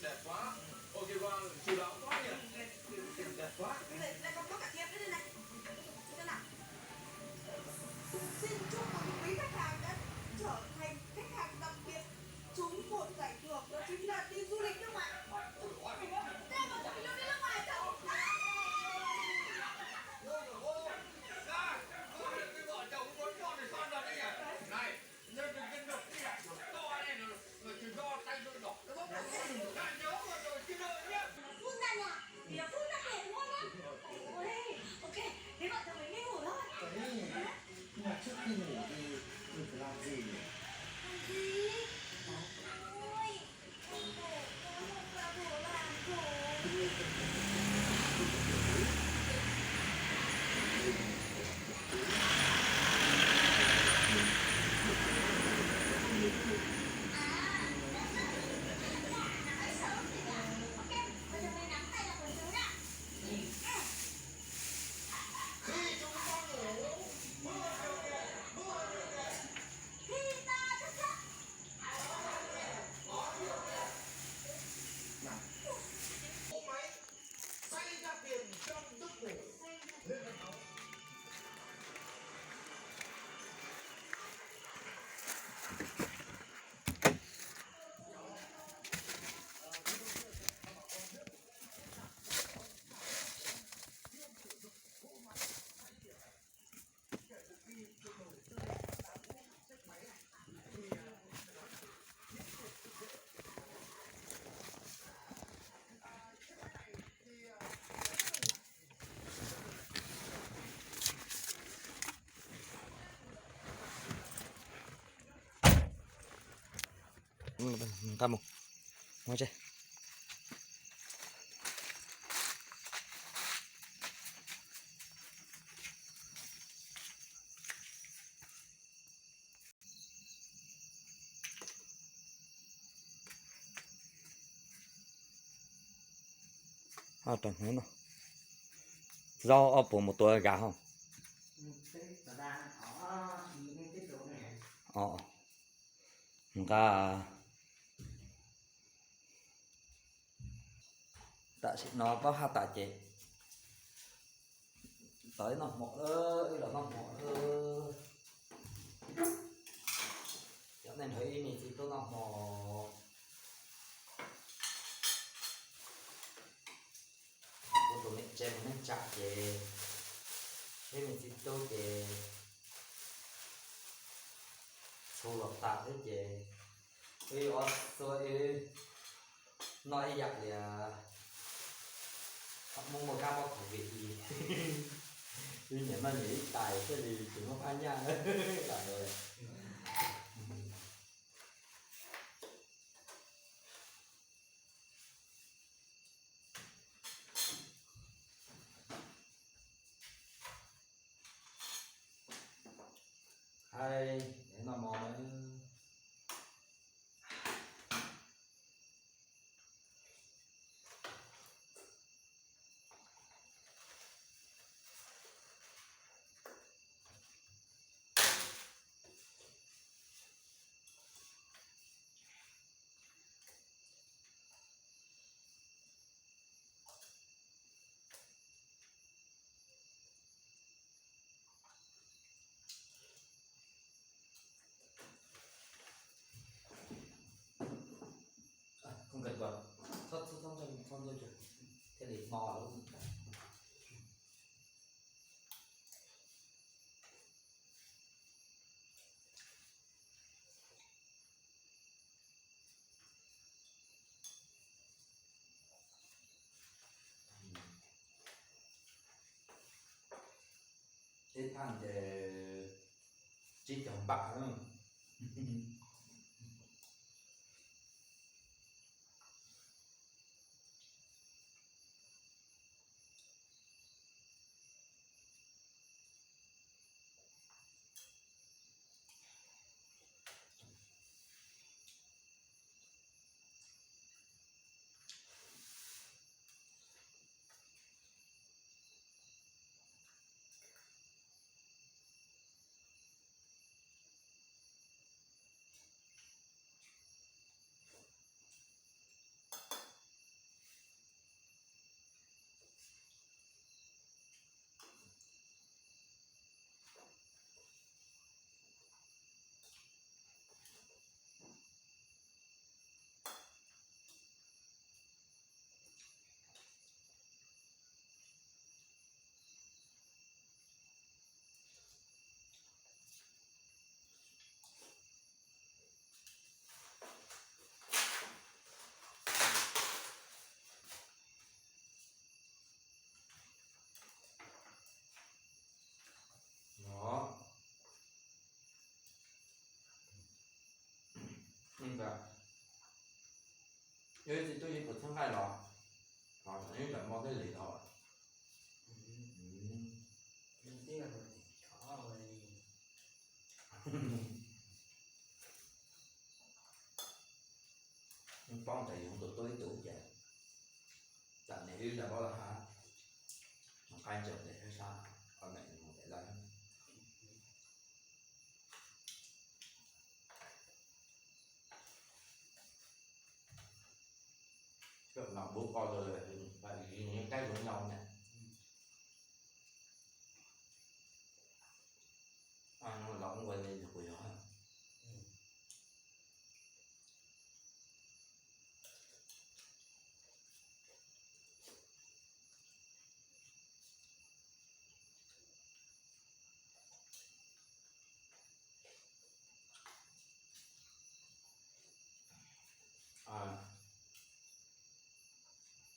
Đẹp quá. Ô, kìa, wow, chủ đạo quá nhỉ. Đẹp quá. Này, này, còn có cả thiệp nữa đây này. Xem nào. Xin chúc mừng quý khách hàng đã trở thành khách hàng đặc biệt trúng một giải thưởng, đó chính là đi du lịch nước ngoài. Ôi, ôi. Thế mà chúng mình đi nước ngoài không? Ôi, ôi. Này, ôi, cái vợ chồng có con thì sao giờ đây nhỉ? Này, Phú Dân à? Thì là Phú Dân này đúng không? Ôi, ok, thế vợ chồng mình đi ngủ thôi. Ê, nhưng mà trước khi ngủ thì mình phải làm gì nhỉ? Làm gì? Ôi, em ngủ, em ngủ, em ngủ làm gì? Nqa mus. Ua tse. Rau hnub no, zaub ob puas mus tua gab hos. Nqa. Tam sim no paub haj tas ces tau ib noj hmo, ib los noj hmo. Cov neeg nrog ib me txiv tub noj hmo. Kuv tus niam tsev mus neej tsam ces ib me txiv tub ces txhu los tas thiab ces wb ob txua wb noj ib yam li Hmoob muaj kab mob covid li. Wb nyiam noj nyiam ib tais thiaj li tsis muaj phab nyaj lawm. Hais, noj mov na. Tes no lawm. Ib thaj ces tsib caug npaj na. No. Ntawd, yog ib txiv tub yeej puas txhawb nqaij los, los yeej tseem muaj tej li no. Paub ntawd yus tus tub ib tug ces tam niam wb los paub los hab, mas qaib ntsaws tes sab sab, ob niam mus tes lawm. Coj nom npub qoj los, nws yeej kaib zoo nyob na. Los ua li kuv yog.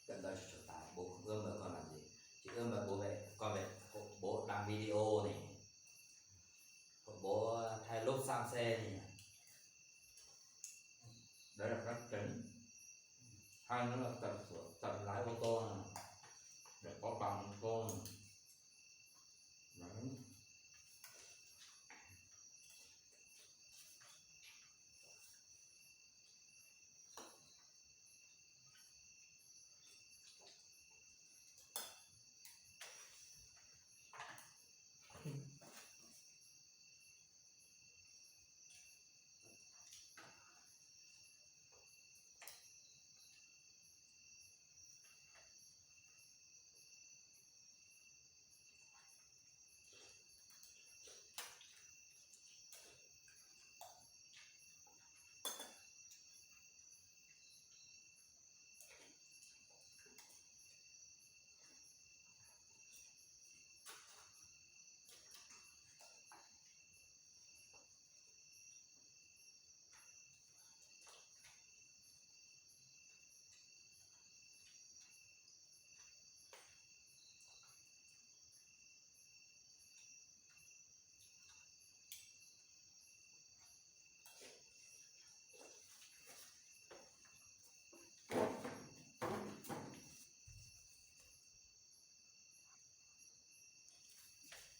Cov ntawd tsis tshua tas, bố không ước mơ con làm gì, chỉ ước mơ bố về, con về, bố đăng video này, bố thay lốp xăng xe này. Đấy là các tỉnh. Hay nó là tập, tập lái ô tô này, để có bằng ô tô này. Đấy.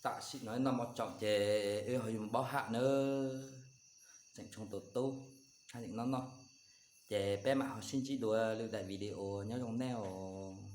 Tam sim no noj mov tsaus ces wb ho yuav mus paub ham nawb. Tseem tsoo tus tub, hab tseem noj noj. Ces peb mam ho sib ntsib dua lwm daim video, nyob zoo nej os.